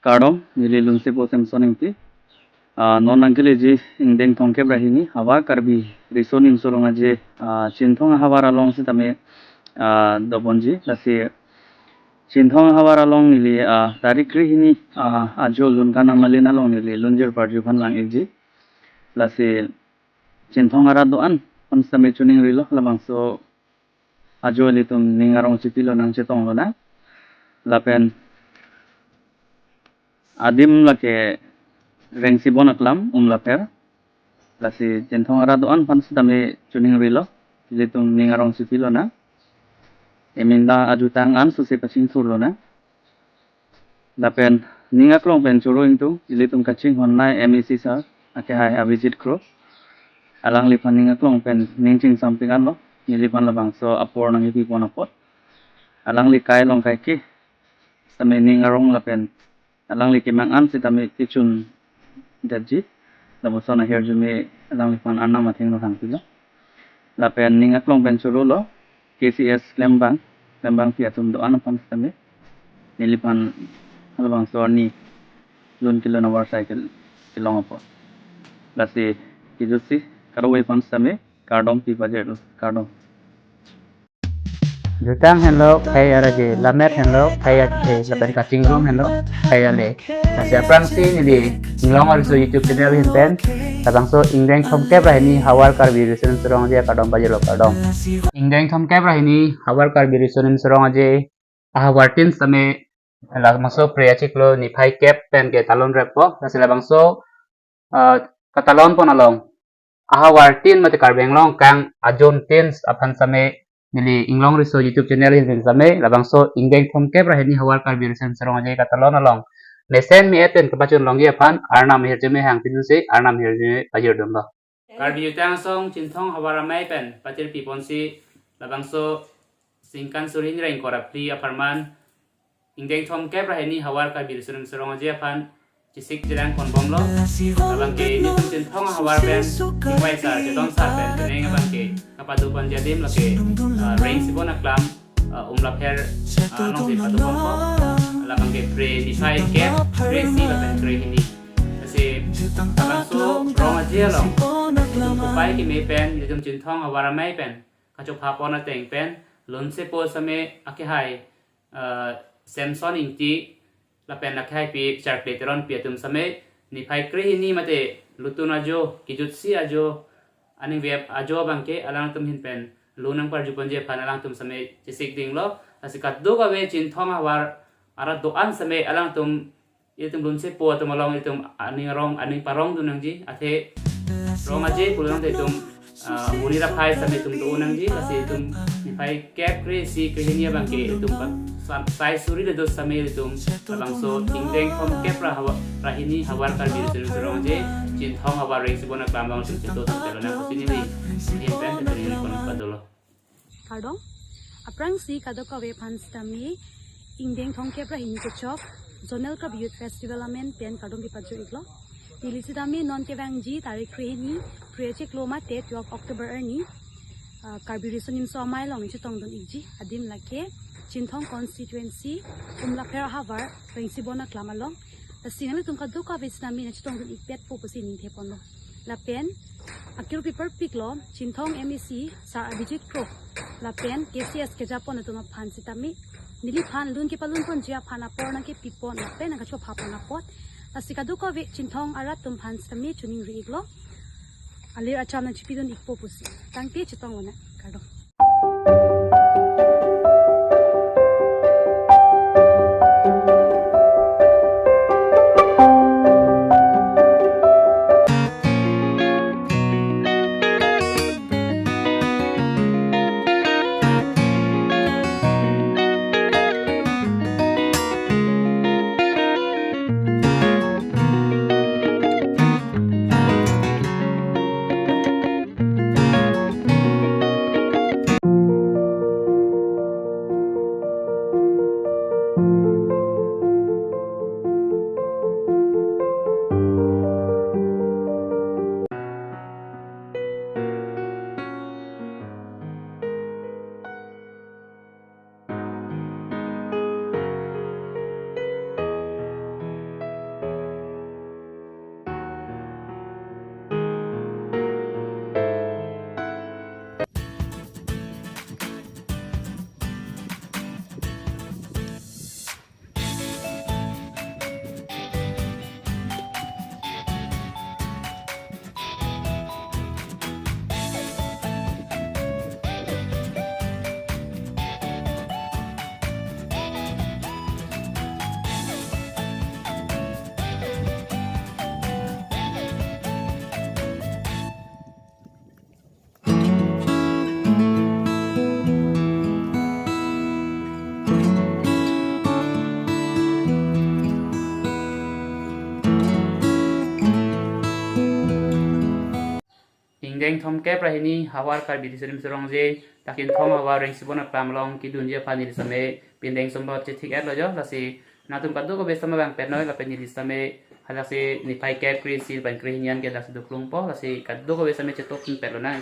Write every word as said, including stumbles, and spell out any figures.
Kardom, neli Lunsepo Samson Ingti. Ah, non nangkeleji ingdeng thomkep ra hini havar Karbi Riso Nimso Rong Aje, ah, Chinthong ahavar along sitame, ah, doponji. Lasi Chinthong ahavar along neli, ah, tarik krehini, ah, ajo lun kanang malin along neli lunjir parju aphan lang-ikji. Lasi Chinthong arat do-an aphan sitame choningrilo, labangso ajo ilitum ning arong chipilo nang, chetong lonang. Lapen adim lake Rengsibon Aklam, Umlapher. Lasi Chinthong arat do-an aphan sitame choningrilo, ilitum ning arong chipilo nang. Eminda ajutang an sose pachingsur lonang. Lapen ning aklong pen choro ingtung, ilitum kachinghon nai M A C sir, akehai Abhijit Kro. Alangliphan ning aklong pen ning chingsampik anlo, neliphan labangso apor nangkipipon apot. Alangli kai along kaike sitame ning arong lapen alangli kemang an sitame kechun detji. Lapuson ahirjume alangliphan arnam athengno thangpilo. Lapen ning aklong pen chorolo, K C S Klembang, Klembangpi atum do-an aphan sitame, neliphan halabangso arni lun kelun avarsai kel-, kelong apot. Lasi kejutsi kadokave aphan sitame kardom pipajirlo, kardom. Jutang henlo khei araje, lammet henlo khei aje, lapen kachingrum henlo khei ale. Lasi aphrangsi neli Inglong Ariso YouTube channel ahin pen labangso ingdeng thomkep ra hini havar Karbi Riso Nimso Rong Aje akardom pajirlo, kardom. Ingdeng thomkep ra hini havar Karbi Riso Nimso Rong Aje ahavartin sitame labangso Phre achiklo niphai kep pen ke talon reppo. Lasi labangso, ah, katalon pon along ahavartin mate Karbi Anglong kang ajontin aphan sitame neli Inglong Riso YouTube channel ahin pen sitame labangso ingdeng thomkep ra hini havar Karbi Riso Nimso Rong Aje katalon along mesen me-et pen kapachun longji aphan arnam ahirjume hang pidusi arnam ahirjume pajirdunlo. Karbi Jutang Asong Chinthong ahavar amei pen pachirpiponsi labangso ningkan suri hini ra ingkoi ra phli apharman ingdeng thomkep ra hini havar Karbi Riso Nimso Rong Aje aphan chesik jerang ponbomlo. Labang ke nelitum Chinthong ahavar pen Ingvai sar, Chetong sar pen penang abang ke kapadoponji adim lake, ah, Rengsibon Aklam, ah, Umlapher, ah, alongsi padoponpo. Labang ke Phre niphai kep, Phre isi lapen Phre hini. Lasi labangso rong aje along nelitum kopai keme pen, nelitum Chinthong ahavar amei pen kachopha pon ateng pen Lunsepo sitame akehai, eh, Samson Ingti lapen akhaipi Charkle Teronpi atum sitame niphai krehini mate lutun ajo, kejutsi ajo, aningve ajo abang ke alangtum ahin pen lun nangparjuponji aphan alangtum sitame chesik dinglo. Lasi kadokave Chinthong ahavar arat do-an sitame alangtum ilitum Lunsepo atum along ilitum aning arong, aning parongdun nangji, athe rong aje pulo tangte itum, ah, monit aphai sitame itum do nangji. Lasi itum niphai kep, Phre isi, Phre hini abang ke itum pa-, sa-, sai suri le dos sitame itum labangso ingdeng thomkep ra havar, ra hini havar Karbi Riso Nimso Rong Aje Chinthong ahavar Rengsibon Aklam along itum cheto thomkep nang pusi neli ahin pen pen pen pen padolo. Kardom. Aphrangsi kadokave aphan sitame ingdeng thomkep ra hini kechok Zonal Karbi Youth Festival amen pen kardom pipajo-iklo. Neli sitame non kevangji tarik krehini, Phre achiklo mate twelve October arni, ah, Karbi Riso Nimso Amei along neli chetongdun ikji adim lake Chinthong constituency, Umlapher ahavar, Rengsibon Aklam along. Lasi nanglitum kadokave sitame neli chetongdun ikpetpo pusi ningtheponlo. Lapen akirpi parpiklo, Chinthong M A C sir Abhijit Kro lapen K C S kejapon atum aphan sitame, neliphan lun kepalunponji aphan apor nangkepipon lapen nangkachophapon apot. Lasi kadokave Chinthong arat atum aphan sitame choningri-iklo, alir acham nangchipidun ikpo pusi. Tangte chetong lonang, kardom. Dengthom kep ra hini havar Karbi Riso Nimso Rongje, Takinthong havar Rengsibon apam along kedunji aphan neli sitame pindeng sombot chethik-etlo jo, lasi nangtum kadokave sitame vangpetnoi, lapen neli sitame halaksi niphai kep kre-isi lapen kre-hini an ke daksi doklongpo, lasi kadokave sitame chetokpinpetlo nang.